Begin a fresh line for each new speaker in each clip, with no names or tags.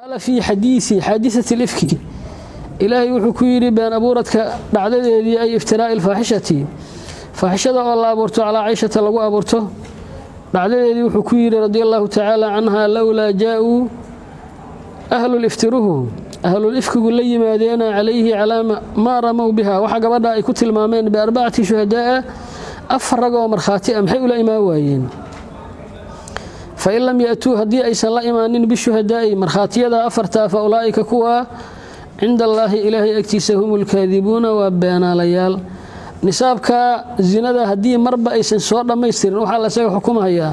Qaala fii xadiisi xaadisati lifki, Ilaahay wuxuu ku yidhi been abuuradka dhacdadeedii, ay iftiraa'i alfaaxishati, faaxishada oo la abuurto, calaa Cayshata lagu abuurto dhacdadeedii, wuxuu ku yidhi radia allahu tacaala canha: lowlaa jaa-uu ahluliftiruhu, ahlulifkigu la yimaadeena, calayhi calaa maa ramow biha, waxa gabadha ay ku tilmaameen, biarbacati shuhadaa'a, afar rag oo markhaati ah, maxay ula imaan waayeen? Fain lam ya'tuu, haddii aysan la imaanin, bishuhadaa'i, markhaatiyada afartaa, fa ulaa'ika, kuwa, cinda allaahi, Ilaahay agtiisa, hum ulkaadibuuna, waa beenaalayaal. Nisaabka zinada haddii marba aysan soo dhammaystirin, waxaa lasaga xukumahayaa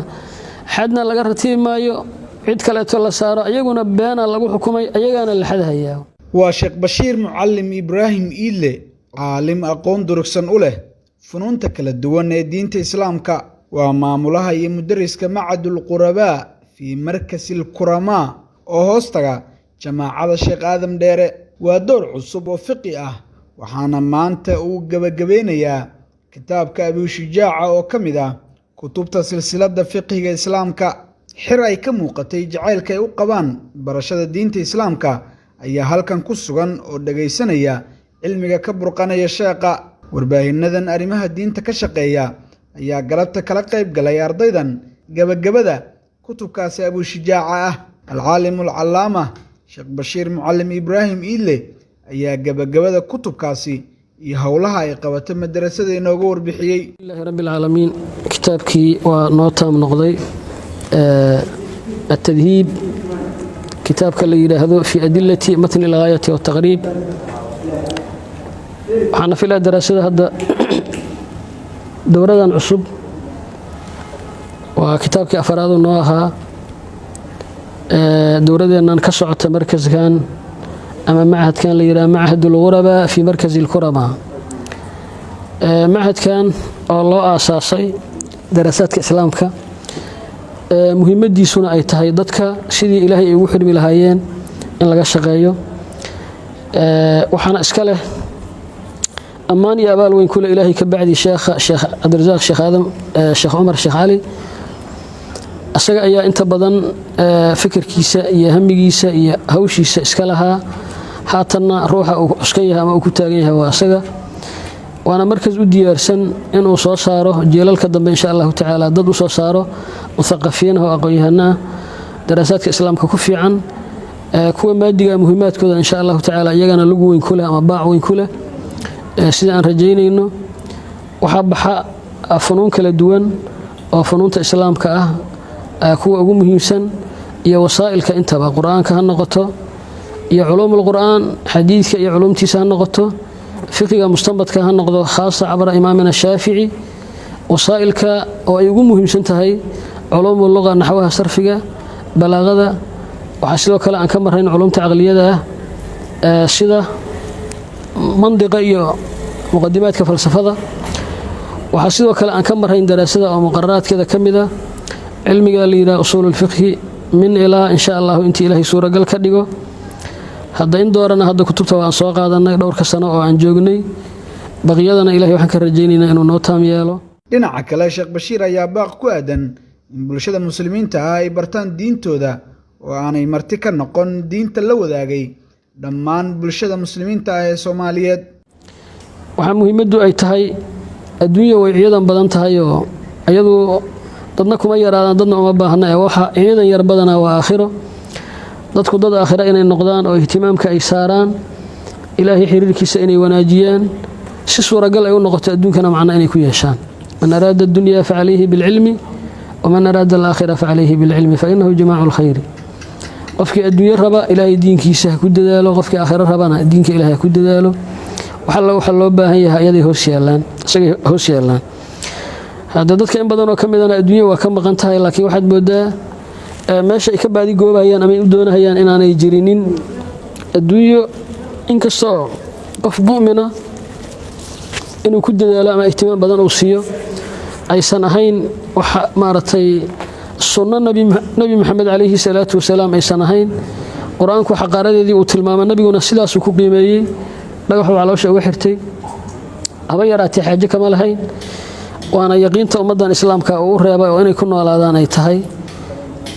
xadna laga ratibi maayo, cid kaleeto la saaro, ayaguna beena lagu xukumay, ayagaana la xadhayaa.
Waa Sheekh Bashiir Mucallim Ibraahim Iidle, caalim aqoon durugsan u leh funuunta kala duwan ee diinta Islaamka. Waa maamulaha iyo mudariska Macadul Qurabaa fii Markasil Kuramaa oo hoostaga Jamaacada Sheekh Aadam Dheere. Waa door cusub oo fiqi ah, waxaana maanta uu gebagabeynayaa kitaabka Abushujaaca oo ka mid ah kutubta silsiladda fiqhiga Islaamka. Xir ay ka muuqatay jacaylka ay u qabaan barashada diinta Islaamka ayaa halkan ku sugan oo dhegaysanaya cilmiga ka burqanaya sheekha. Warbaahinnadan arrimaha diinta ka shaqeeya ayaa galabta kala qayb galay ardaydan gebagabada kutubkaasi Abushujaaca ah. Alcaalim alcalaama Sheekh Bashiir Mucallim Ibraahim Iidle ayaa gebagabada kutubkaasi iyo howlaha ay qabato madarasada inooga warbixiyey.
Alhamdulilahi rabbi alcaalamiin. Kitaabkii waa noo taam noqday, Atadhiib, kitaabka la yidhaahdo fi adilati matni alghaayati waltaqriib. Waxaana filaa daraasada hadda dowradan cusub waa kitaabkii afaraadu noo ahaa dowladeennan ka socota markaskan ama machadkan la yidhaha Machad ulghurabaa fi Markazi alkuramaa. Machadkan oo loo aasaasay daraasaadka Islaamka, muhiimadiisuna ay tahay dadka sidii Ilaahay ay ugu xirmi lahaayeen in laga shaqeeyo. Waxaana iska leh ammaan iyo abaal weyn kule, Ilaahay ka bacdi, sheekha Sheekh Cabdirasaaq Sheekh Aadam Sheekh Cumar Sheekh Cali. Isaga ayaa inta badan fikirkiisa iyo hamigiisa iyo hawshiisa iska lahaa. Haatanna ruuxa uu cuskan yahay ama uu ku taagan yahay waa isaga, waana markas u diyaarsan inuu soo saaro jiilalka dambe, insha allahu tacaala, dad u soo saaro muthaqafiin oo aqoon-yahano ah, daraasaadka Islaamka ku fiican, kuwa maadiga muhiimaadkooda, insha allahu tacaala, iyagana lagu weyn ku leh ama baac weyn ku leh. Sida aan rajaynayno, waxaa baxa funuun kala duwan oo funuunta Islaamka ah, kuwa ugu muhiimsan iyo wasaa'ilka intaba, Qur-aanka ha noqoto iyo culuum alqur'aan, xadiidka iyo culuumtiisa ha noqoto, fiqiga mustanbadka ha noqdo, khaasa cabra imaamina Shaafici, wasaa'ilka oo ay ugu muhiimsan tahay culuum luqa, naxwaha, sarfiga, balaaqada. Waxaa sidoo kale aan ka marayn culumta caqliyada ah, sida mandiqa iyo muqadimaadka falsafada. Waxaa sidoo kale aan ka marayn daraasada oo muqararaadkeeda ka mid a cilmiga la yidhaha usuul ulfiqhi, min ilaa, insha allahu, intii Ilaahay suuragal ka dhigo. Hadda in doorana hadda kutubta waan soo qaadanay dhowrka sano oo aan joognay. Baqiyadana Ilahay waxaan ka rajaynaynaa inuu noo taam yeelo.
Dhinaca kale, Sheekh Bashiir ayaa baaq ku aadan in bulshada Muslimiinta ah ay bartaan diintooda oo aanay marti ka noqon diinta la wadaagay dhammaan bulshada Muslimiinta ah ee Soomaaliyeed.
Waxaa muhiimaddu ay tahay, adduunya way ciidan badan tahay oo iyadu dadna kuma yaraadaan, dadna uma baahna, ee waxa ciidan yar badanaa waa aakhiro. Dadku dad aakhiro inay noqdaan oo ihtimaamka ay saaraan Ilaahay xiriirkiisa inay wanaajiyaan, si suuragal ay u noqoto adduunkana macno inay ku yeeshaan. Man araada addunya facalayhi bilcilmi, waman araada alaakhira facalayhi bilcilmi, fainahu jimaacu lkhayri. Qofkii adduunyo raba, Ilaahay diinkiisa ha ku dadaalo. Qofkii aakhiro rabana, diinka Ilahay ha ku dadaalo. Waxalla waxaa loo baahan yahay ayaday hoos yaallaan, isagay hoos yaallaan. Hadda dadka in badan oo ka midana adduunya waa ka maqan tahay, laakiin waxaad moodaa meesha ay ka baadigoobayaan ama ay u doonahayaan inaanay jirinin adduunyo, inkastoo qof mu'mina inuu ku dadaalo ama ihtimaam badan uu siiyo aysan ahayn waxa maaragtay sunno Nebi Maxamed calayhi salaatu wasalaam aysan ahayn. Qur-aanku xaqaaradeedii uu tilmaamay, nabiguna sidaasuu ku qiimeeyey, dhagaxuu caloosha uga xirtay, haba yaraatee xaaje kama lahayn. Waana yaqiinta ummaddan Islaamka uu u reebay oo inay ku noolaadaan ay tahay.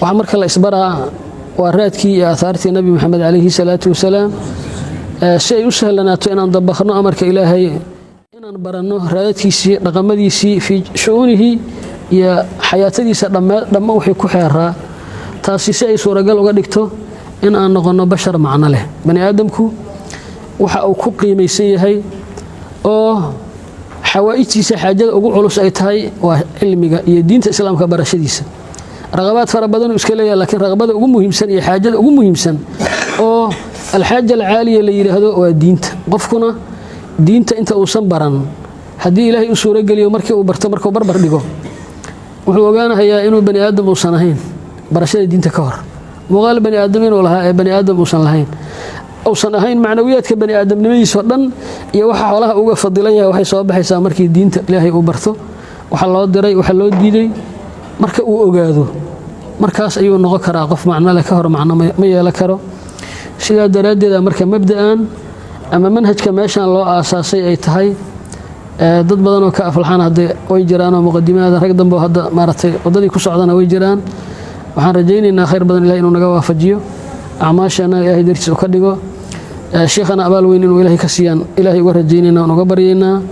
Waxaa marka la isbaraa Waa raadkii iyo aahaartii Nabi Maxamed calayhi salaatu wasalaam. Si ay u sahlanaato inaan dabaqno amarka Ilaahay, inaan baranno raadadkiisii, dhaqamadiisii, fii shu'uunihi iyo xayaatadiisa dhamma wixii ku xeeraa, taasi si ay suuragal uga dhigto in aan noqonno bashar macno leh. Bani aadamku waxa uu ku qiimaysan yahay oo xawaa'ijtiisa xaajada ugu culus ay tahay waa cilmiga iyo diinta Islaamka barashadiisa. Raqabaad fara badanuu iska leeyahay, lakiin raqabada ugu muhiimsan iyo xaajada ugu muhiimsan oo alxaaja alcaaliya la yidhaahdo waa diinta. Qofkuna diinta inta uusan baran, haddii Ilaahay u suurogeliyo markii uu barto, markuu barbar dhigo, wuxuu ogaanahayaa inuu bani aadam uusan ahayn barashada diinta ka hor. Muuqaal bani aadam inuu lahaa ee bani aadam uusan lahayn, uusan ahayn, macnawiyaadka bani aadamnimadiisoo dhan iyo waxa xoolaha uga fadilan yahay waxay soo baxaysaa markii diinta Ilaahay uu barto, waxa loo diray, waxa loo diiday marka uu ogaado. Markaas ayuu noqon karaa qof macno leh. Ka hor macno ma yeelan karo. Sidaa daraaddeeda marka mabda'an ama manhajka meeshan loo aasaasay ay tahay, dad badanoo ka aflaxaan hadda way jiraanoo muqadimaada rag dambe hadda maaragtay waddadii ku socdana way jiraan. Waxaan rajaynaynaa khayr badan Ilahay inuu naga waafajiyo, acmaashana Ilahay dartiis u ka dhigo, shiikhana abaal weyn inuu Ilahay ka siiyaan Ilahay uga rajaynayna aan uga baryaynaa,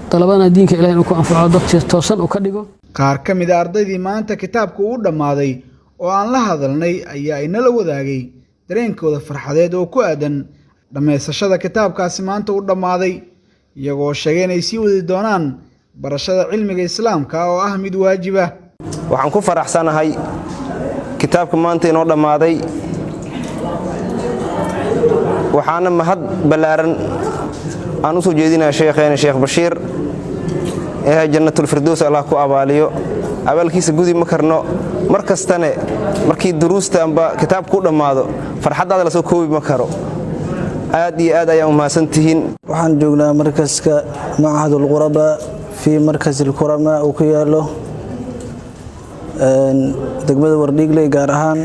dalabana diinka Ilahay inuu ku anfaco, dadka toosan uu ka dhigo.
Qaar ka mid a ardaydii maanta kitaabku uu dhammaaday oo aan la hadalnay ayaa inala wadaagay dareenkooda farxadeed oo ku aadan dhammaysashada kitaabkaasi maanta u dhammaaday, iyagoo sheegay inay sii wadi doonaan barashada cilmiga Islaamka oo ah mid waajib ah.
Waxaan ku faraxsanahay kitaabka maanta inoo dhammaaday. Waxaana mahad ballaaran aan u soo jeedinaya sheekheena Sheekh Bashiir ee Jannatulfirdows Allah ku abaaliyo. Abaalkiisa gudi ma karno. Mar kastane markii duruusta amba kitaabku u dhammaado, farxaddaada lasoo koobi ma karo. Aad iyo aad ayaan u mahadsan tihiin.
Waxaan joognaa markaska Machad Alqurabaa fii Markas Alkuramaa uu ku yaalo degmada Wardhiigley, gaar ahaan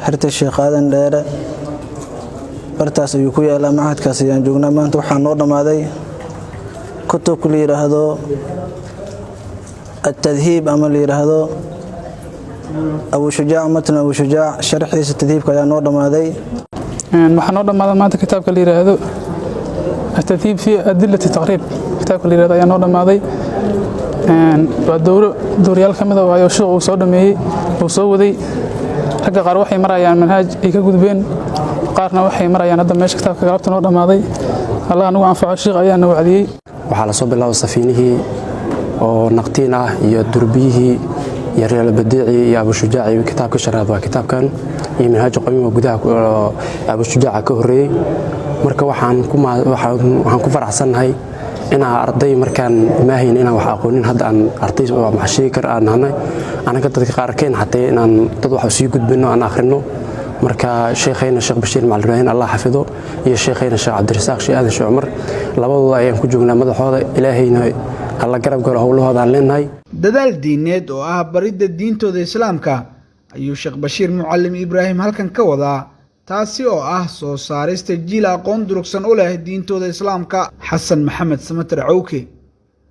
xerta Sheekh Aadan Dheere. Bartaas ayuu ku yaalaa machadkaas ayaan joognaa. Maanta waxaa noo dhammaaday kutubka la yidhaahdo Atadhiib ama la yidhaahdo Abushujaac, matn Abushujaac sharxiisa tadhiibka ayaa noo dhammaaday.
Waxaa noo dhammaaday maanta kitaabka la yidhaahdo Atadhiib fi Adilati Taqriib. Kitaabka la yidhahdo ayaa noo dhammaaday. Waa dowro dowrayaal ka mid a waayo sheekh uu soo dhameeyey, uu soo waday. Ragga qaar waxay marayaan manhaaj ay ka gudbeen, qaarna waxay marayaan hadda meesha kitaabka galabta noo dhammaaday. Allah nagu anfaco, sheekh ayaa na wacdiyey.
Waxaa lasoo bilaabay safiinihii oo naqtiin ah iyo durbiyihii iyo reelbadiicii iyo Abushujaaci. Kitaabka shanaad waa kitaabkan iyo Minhaaj Qamiim oo gudaha Abushujaaca ka horreeyey. Marka waxaan ku faraxsannahay inaa arday markaan maahayn inaan wax aqoonin, hadda aan arday wax sheegi kar aan nahnay anaga, dadka qaarkeen xatee inaan dad wax sii gudbino, aan akhrino. Marka sheekhayna Sheekh Bashiir Macalin Ibraahim Allah xafido iyo sheekhayna Sheekh Cabdirasaaq Sheekh Aadan Sheekh Cumar, labadooda ayaan ku joognaa madaxooda. Ilaahayna hala garab galo howlahooda aan leenahay.
Dadaal diineed oo ah baridda diintooda Islaamka ayuu Sheekh Bashiir Mucalim Ibraahim halkan ka wadaa, taasi oo ah soo saarista jiil aqoon durugsan u leh diintooda Islaamka. Xasan Maxamed Samater Cawke.